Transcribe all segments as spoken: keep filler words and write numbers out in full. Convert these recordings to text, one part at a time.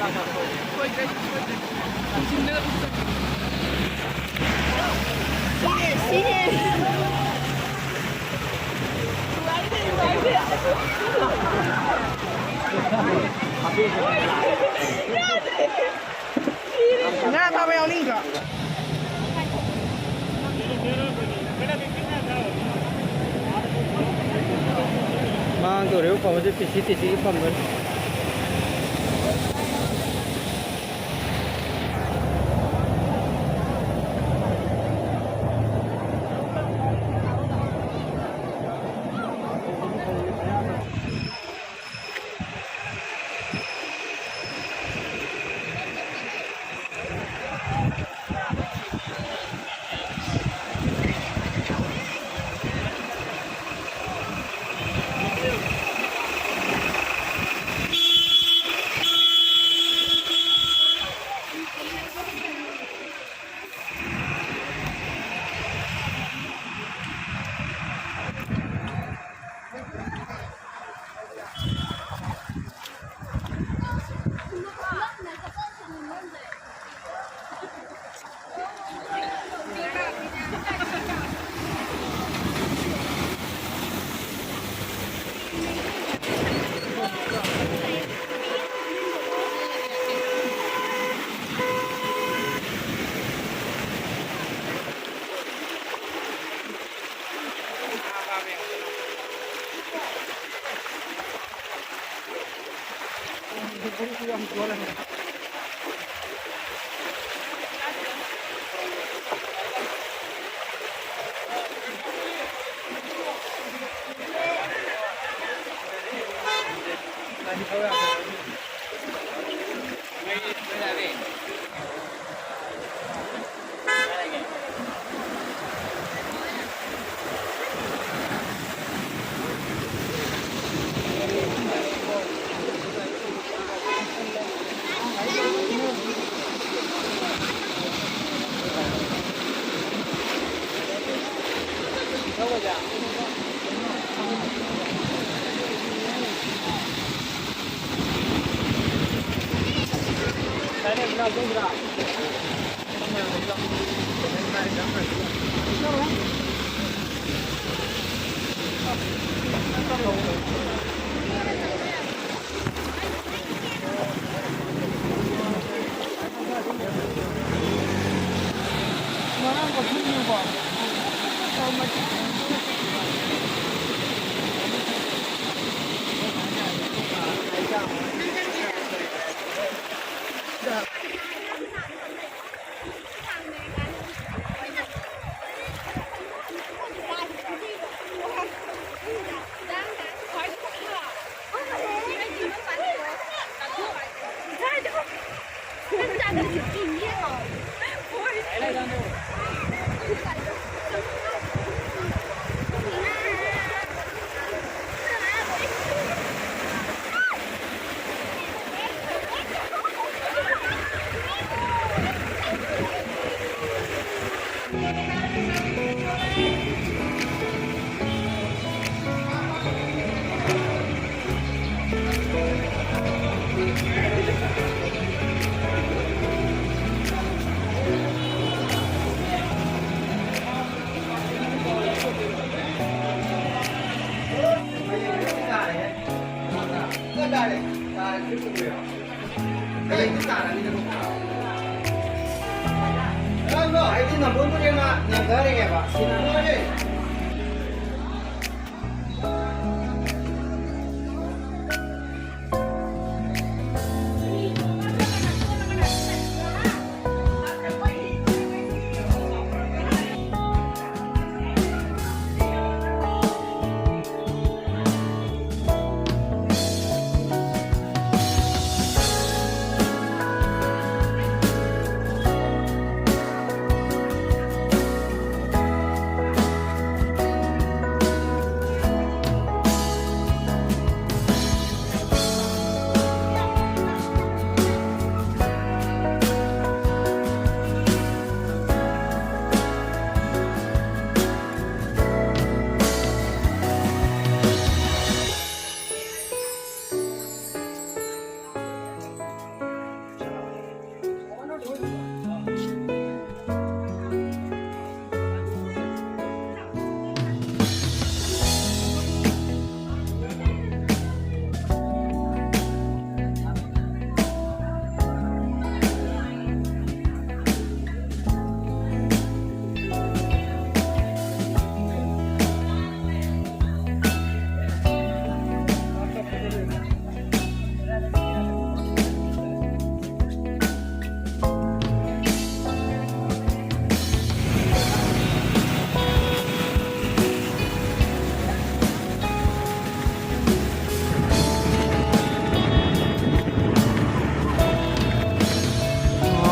ꯁꯤꯔꯦ, ꯁꯤꯔꯦ꯫ ꯉꯥ ꯐꯥꯕ ꯌꯥꯎꯅꯤꯡꯗ꯭ꯔꯣ? ꯃꯥꯡꯗꯧꯔꯦꯕꯨ ꯐꯕꯁꯦ ꯇꯤꯁꯤ ꯇꯤꯁꯤꯒꯤ ꯐꯪꯗꯣꯏꯅꯤ꯫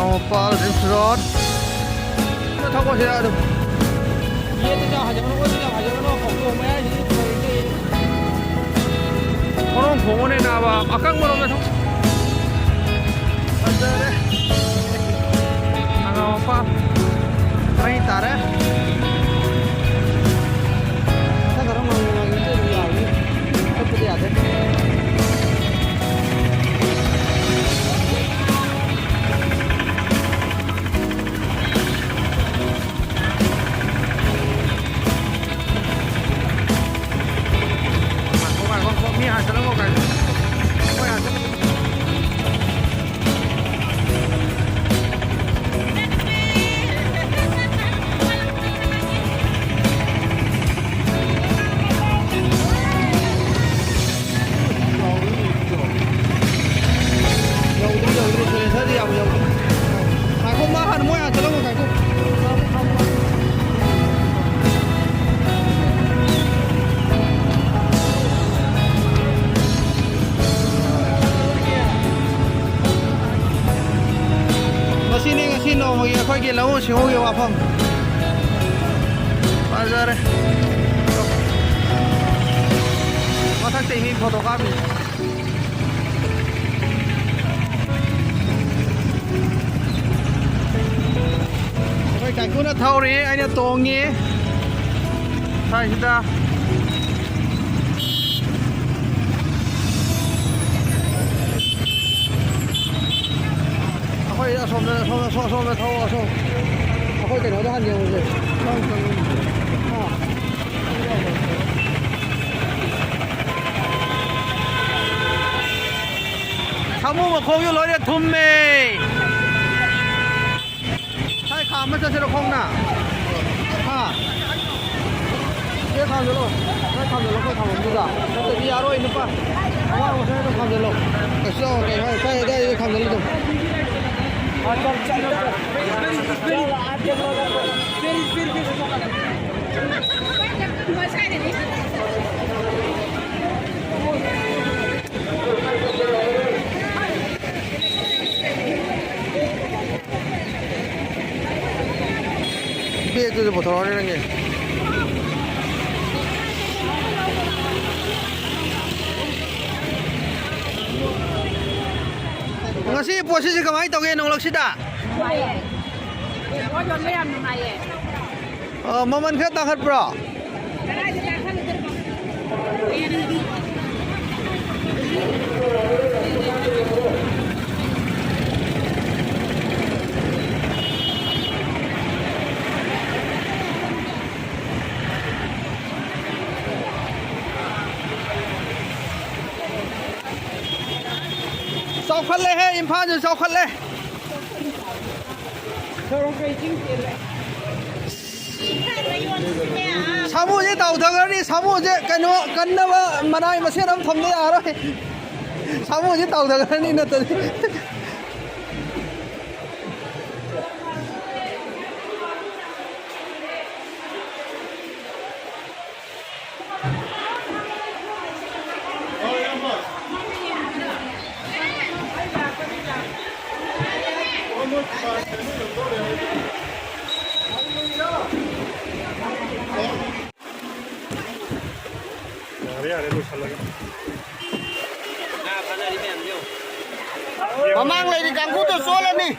ꯃꯣꯄꯥꯜ ꯔꯤꯝꯁ ꯔꯣꯗ꯫ ꯊꯧꯕꯁꯤꯗ ꯑꯗꯨꯝ ꯌꯦꯠꯇ ꯆꯥ ꯍꯥꯏꯖꯕꯅꯣ, ꯑꯣꯏꯗ ꯆꯥ ꯍꯥꯏꯖꯕꯅꯣ, ꯈꯣꯡꯖꯣꯝ ꯃꯌꯥꯏꯁꯤꯗꯤ ꯐꯖꯩꯁꯦ꯫ ꯈꯣꯡ ꯈꯣꯡꯕꯅꯦ ꯅꯥꯕ, ꯑꯀꯪꯕꯔꯣꯝꯗ ꯊꯧ꯫ ꯐꯖꯔꯦ꯫ ꯈꯥꯉꯥ ꯃꯄꯥ ꯃꯩ ꯇꯥꯔꯦ꯫ ꯃꯊꯛ ꯈꯔ ꯉꯥꯡꯉꯨ ꯉꯥꯡꯉꯨ ꯆꯠꯂꯨ ꯌꯥꯕꯅꯤ꯫ ꯆꯠꯄꯗꯤ ꯌꯥꯗꯦ꯫ ꯉꯥꯏꯈꯣ, ꯉꯥꯏꯈꯣ, ꯉꯥꯏꯈꯣ, ꯃꯤ ꯍꯥꯟꯅ ꯆꯠꯂꯝꯃꯣ ꯀꯥꯏꯗ? ꯃꯣꯏ ꯍꯥꯟꯅ ꯆꯠ- ꯌꯧꯗ꯭ꯔꯤ, ꯌꯧꯗ꯭ꯔꯤ, ꯁꯣꯏꯔꯦꯟꯁꯔꯗꯤ ꯌꯥꯝ ꯌꯧꯗ꯭ꯔꯤ꯫ ꯉꯥꯏꯈꯣ, ꯃꯥ ꯍꯥꯟꯅ, ꯃꯣꯏ ꯍꯥꯟꯅ ꯆꯠꯂꯝꯃꯣ, ꯉꯥꯏꯈꯣ꯫ ꯃꯁꯤꯅꯤ ꯉꯁꯤ ꯅꯣꯡꯃꯒꯤ ꯑꯩꯈꯣꯏꯒꯤ ꯂꯧꯎ ꯁꯤꯡꯎꯒꯤ ꯋꯥꯐꯝ꯫ ꯐꯖꯔꯦ꯫ ꯃꯊꯛꯇꯩ ꯃꯤ ꯐꯣꯇꯣ ꯀꯥꯞꯄꯤ꯫ ꯑꯩꯈꯣꯏ ꯀꯥꯏꯀꯨꯅ ꯊꯧꯔꯤ, ꯑꯩꯅ ꯇꯣꯡꯉꯤ꯫ ꯁ꯭ꯋꯥꯏꯁꯤꯗ ꯑꯩꯈꯣꯏ ꯑꯁꯣꯝꯗ, ꯑꯁꯣꯝꯗ, ꯑꯁꯣꯝ, ꯑꯁꯣꯝꯗ ꯊꯧ, ꯑꯁꯣꯝ꯫ ꯑꯩꯈꯣꯏ ꯀꯩꯅꯣꯗ ꯍꯟ ꯌꯦꯡꯉꯨꯁꯦ꯫ ꯑꯥ꯫ ꯁꯥꯃꯨ ꯃꯈꯣꯡꯁꯨ ꯂꯣꯏꯅ ꯊꯨꯝꯃꯦ꯫ ꯁꯥꯏ ꯈꯥꯝꯃ ꯆꯠꯁꯤꯔꯣ ꯈꯣꯡꯅ? ꯍꯥ? ꯁꯤꯗ ꯈꯥꯝꯖꯜꯂꯣ꯫ ꯁꯤꯗ ꯈꯥꯝꯖꯜꯂꯣ, ꯑꯩꯈꯣꯏ ꯈꯥꯝꯐꯝꯗꯨꯗ꯫ ꯅꯠꯇ꯭ꯔꯗꯤ ꯌꯥꯔꯣꯏ, ꯅꯨꯄꯥ꯫ ꯑꯋꯥꯡꯕ ꯁ꯭ꯋꯥꯏꯗ ꯈꯥꯝꯖꯜꯂꯣ꯫ ꯀꯩꯁꯨ ꯌꯥꯎꯔꯣꯏ, ꯀꯩ ꯍꯥꯏ-, ꯁ꯭ꯋꯥꯏ ꯑꯗꯥꯏꯗꯨꯗ ꯈꯥꯝꯖꯜꯂꯣ ꯑꯗꯨꯝ꯫ ꯑꯗꯨ ꯄꯨꯊꯣꯔꯛꯑꯣꯅꯦ ꯅꯪꯒꯤ꯫ ꯉꯁꯤ ꯄꯣꯠꯁꯤꯁꯦ ꯀꯃꯥꯏꯅ ꯇꯧꯒꯦ ꯅꯣꯡꯂꯛꯁꯤꯗ? ꯅꯨꯡꯉꯥꯏꯌꯦ꯫ ꯄꯣꯠ ꯌꯣꯟꯕ ꯌꯥꯝ ꯅꯨꯡꯉꯥꯏꯌꯦ꯫ ꯑ, ꯃꯃꯜ ꯈꯔ ꯇꯥꯡꯈꯠꯄ꯭ꯔꯣ? ꯀꯗꯥꯏꯗ ꯇꯥꯡꯈꯠꯂꯤꯗꯣꯏꯅꯣ? ꯆꯥꯎꯈꯠꯂꯦꯍꯦ, ꯏꯝꯐꯥꯜꯁꯨ ꯆꯥꯎꯈꯠꯂꯦ꯫ ꯁꯥꯃꯨꯁꯦ ꯇꯥꯎꯊꯈ꯭ꯔꯅꯤ, ꯁꯥꯃꯨꯁꯦ ꯀꯩꯅꯣ ꯀꯟꯅꯕ ꯃꯅꯥꯏ ꯃꯁꯤꯡ ꯑꯃ ꯊꯝꯗ ꯌꯥꯔꯣꯏ꯫ ꯁꯥꯃꯨꯁꯦ ꯇꯥꯎꯊꯈ꯭ꯔꯅꯤ ꯅꯠꯇ꯭ꯔꯗꯤ꯫ ꯌꯥꯔꯦ, ꯌꯥꯔꯦ, ꯂꯣꯏꯁꯜꯂꯒꯦ꯫ ꯃꯃꯥꯡ ꯂꯩꯔꯤ ꯀꯥꯡꯕꯨꯗꯣ ꯆꯣꯠꯂꯅꯤ꯫